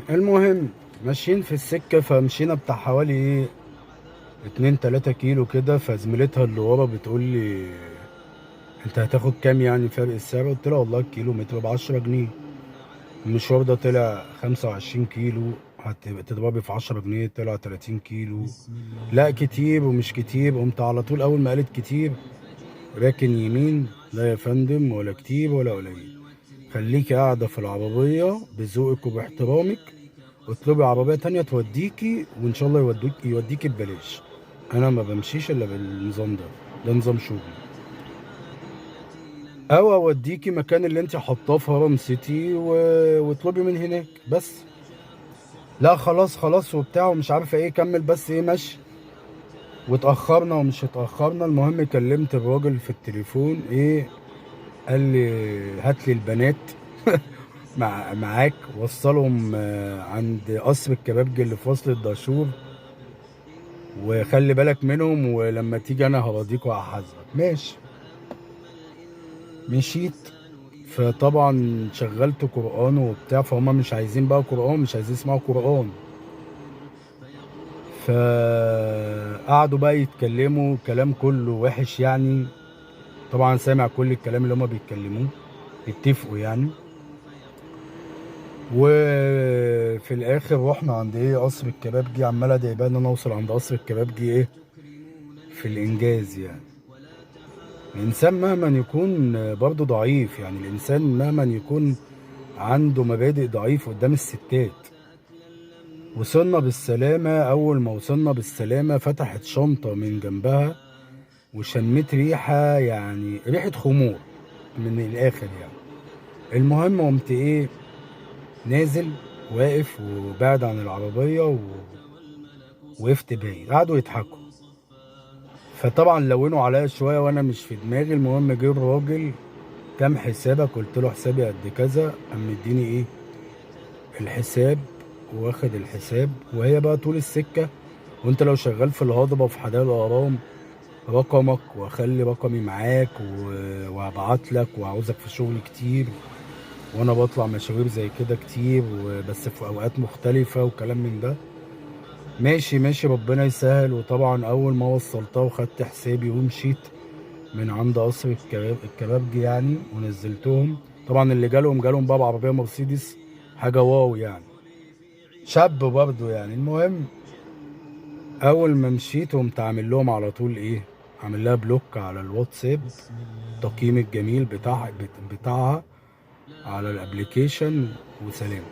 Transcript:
المهم ماشيين في السكة، فمشينا بتاع حوالي ايه 2 3 كيلو كده، فزميلتها اللي ورا بتقول لي انت هتاخد كام يعني فرق السعر؟ قلت لها والله الكيلو متر ب 10 جنيه، المشوار ده طلع 25 كيلو، هتضربي في 10 جنيه طلع 30 كيلو. لا كتير ومش كتير. قمت على طول اول ما قالت كتير راكن يمين، لا يا فندم ولا كتير ولا قليل، خليكي قاعدة في العربية بذوقك وباحترامك، اطلبي عربية تانية توديكي وان شاء الله يوديكي ببلاش. انا ما بمشيش الا بالنظام ده، ده نظام شغلي. او اوديكي مكان اللي انت حاطاه في هرم سيتي واطلبي من هناك بس. لا خلاص خلاص وبتاع ومش عارفه ايه، كمل بس ايه ماشي. واتاخرنا ومش اتاخرنا. المهم كلمت الراجل في التليفون، ايه قال لي هات لي البنات معاك وصلهم عند قصر الكبابجي اللي في وصل الدهشور، وخلي بالك منهم، ولما تيجي انا هراضيك وهحاسبك. ماشي. مشيت، فطبعا شغلت قرآن وبتاع، فهم مش عايزين بقى قرآن، مش عايزين يسمعوا قرآن، فقعدوا بقى يتكلموا كلام كله وحش يعني. طبعا سامع كل الكلام اللي هما بيتكلموه، اتفقوا يعني. وفي الاخر رحنا عند ايه قصر الكبابجي، عمال ادعي بقى ان انا اوصل عند قصر الكبابجي ايه في الانجاز يعني. الانسان مهما يكون برضه ضعيف يعني، الانسان مهما يكون عنده مبادئ ضعيف قدام الستات. وصلنا بالسلامة. أول ما وصلنا بالسلامة فتحت شنطة من جنبها وشميت ريحة، يعني ريحة خمور من الآخر يعني. المهم قمت إيه نازل واقف وبعد عن العربية ووقفت بعيد، قعدوا يضحكوا، فطبعا لونوا عليا شوية وأنا مش في دماغي. المهم جه الراجل، كام حسابك؟ قلت له حسابي قد كذا. قام مديني إيه الحساب، واخد الحساب. وهي بقى طول السكة، وانت لو شغال في الهضبة في حدائق الأهرام رقمك، واخلي رقمي معاك وهبعت لك، وعاوزك في شغل كتير، وانا بطلع مشاوير زي كده كتير وبس في اوقات مختلفة وكلام من ده. ماشي ماشي ربنا يسهل. وطبعا اول ما وصلتها وخدت حسابي ومشيت من عند قصر الكبابجي يعني، ونزلتهم. طبعا اللي جالهم جالهم بقى بعربية مرسيدس، حاجة واو يعني، شاب برضه يعني. المهم اول ما مشيت قمت عامل لهم على طول ايه، عامل لها block على الواتساب، التقييم الجميل بتاعها على ال application، وسلام.